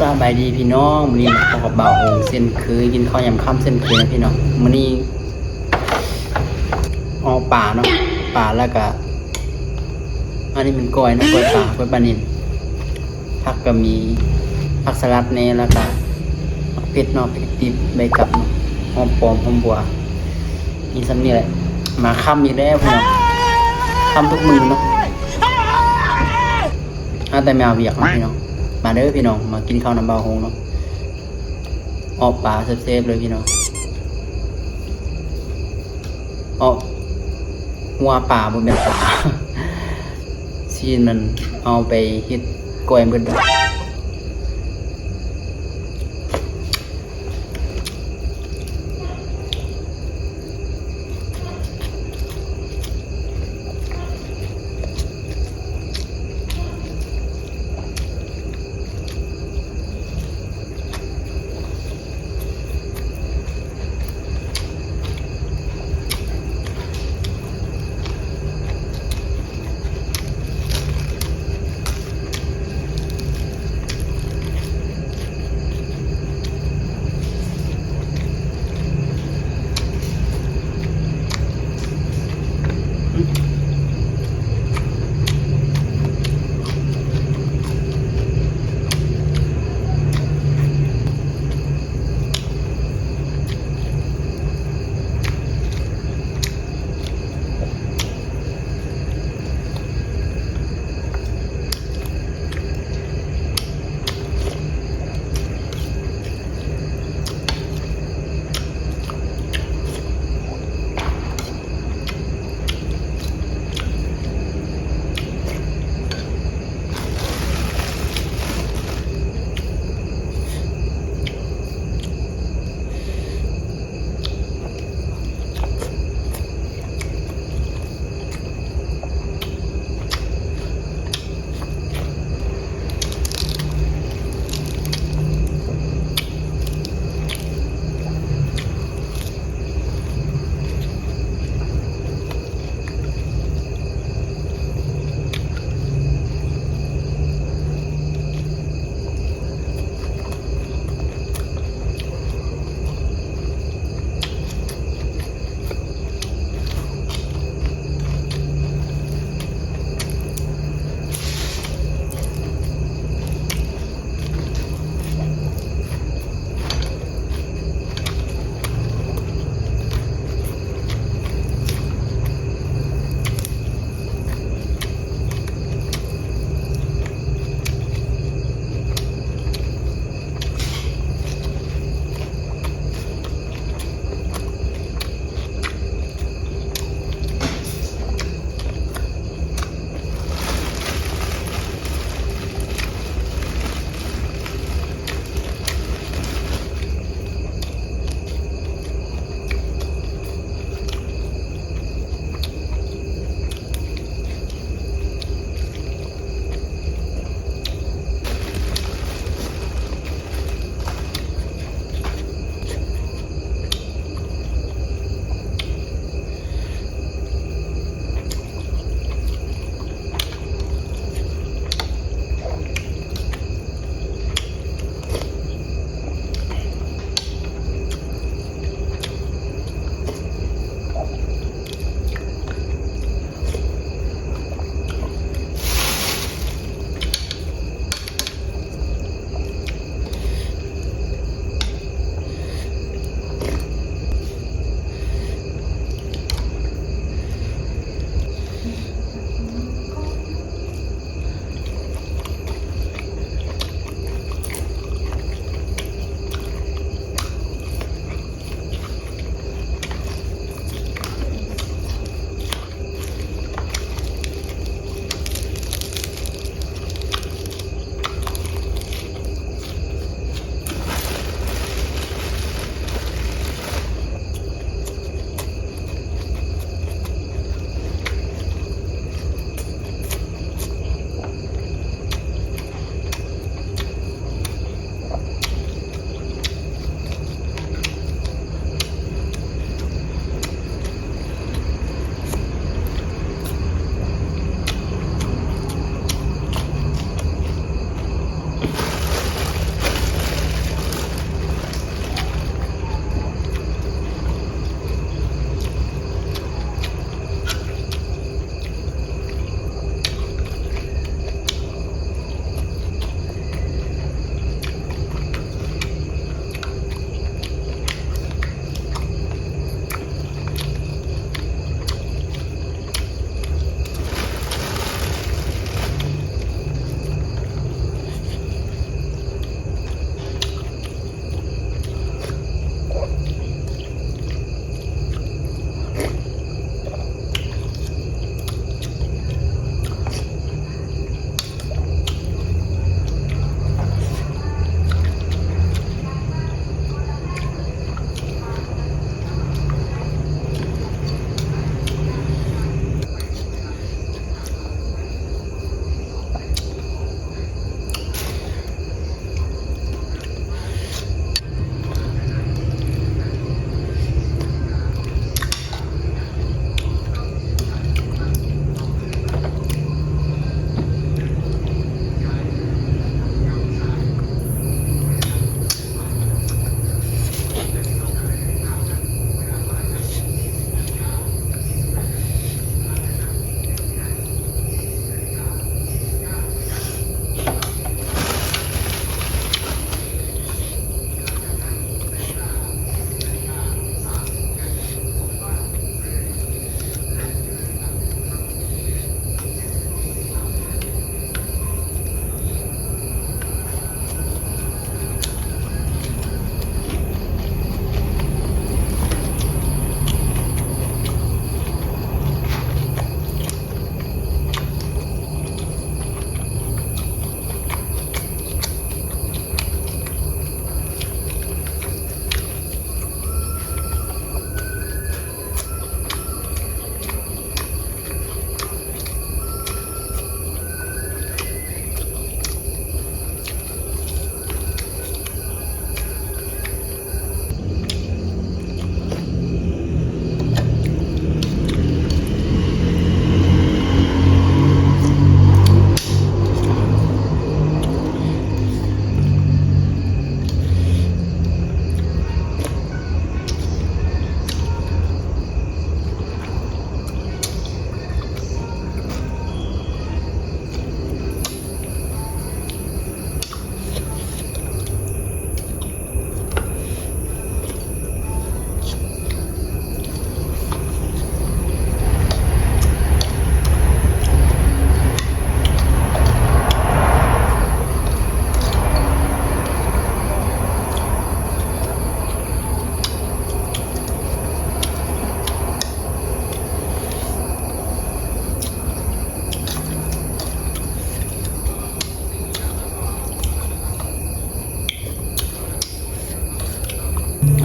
ສະບາຍດີພີ່ນ້ອງ, ມື້ນີ້ມາພໍ້ກັບບ່າວໂຮງເຊັ່ນເຄີຍ, ກິນເຂົ້າຍາມຄ່ຳເຊັ່ນເຄີຍນະພີ່ນ້ອງ. ມື້ນີ້ເອົາປາເນາະ, ປາ ແລ້ວກະອັນນີ້ແມ່ນກ້ອຍເນາະ, ກ້ອຍປາ, ກ້ອຍປານິນ. ຜັກກະມີ, ຜັກສະຫຼັດແດ່, ແລ້ວກະຜັກເຜັດເນາະ, ຜັກເຜັດດິບ, ໃບກັບເນາະ, ຫອມປ້ອມ, ຫອມບົວ, ມີສ່ຳນີ້ແຫຼະ. ມາຄ່ຳອີກແລ້ວພີ່ນ້ອງ, ຄ່ຳທຸກມື້ເນາະ. ຫາແຕ່ມາວຽກເນາະພີ່ນ້ອງ. ມາເດີພີ່ນ້ອງ, ມາກິນເຂົ້ານຳບ່າວໂຮງເນາະ. ອອກປາແຊບໆເລີຍພີ່ນ້ອງ, ອອກຫົວປາ, ບໍ່ແມ່ນປາ, ຊີ້ນມັນເອົາໄປເຮັດກ້ອຍໝົດ.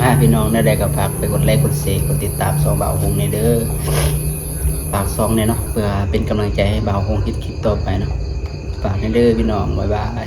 ອ່າ ພີ່ນ້ອງ ແນວໃດກໍຝາກໄປກົດໄລກ໌ ກົດແຊ ກົດຕິດຕາມຊ່ອງບ່າວຫົງແດ່ເດີ. ຝາກຊ່ອງແດ່ເນາະ ເພື່ອເປັນກຳລັງໃຈໃຫ້ບ່າວຫົງເຮັດຄລິບຕໍ່ໄປເນາະ. ຝາກແດ່ເດີພີ່ນ້ອງ ບາຍບາຍ.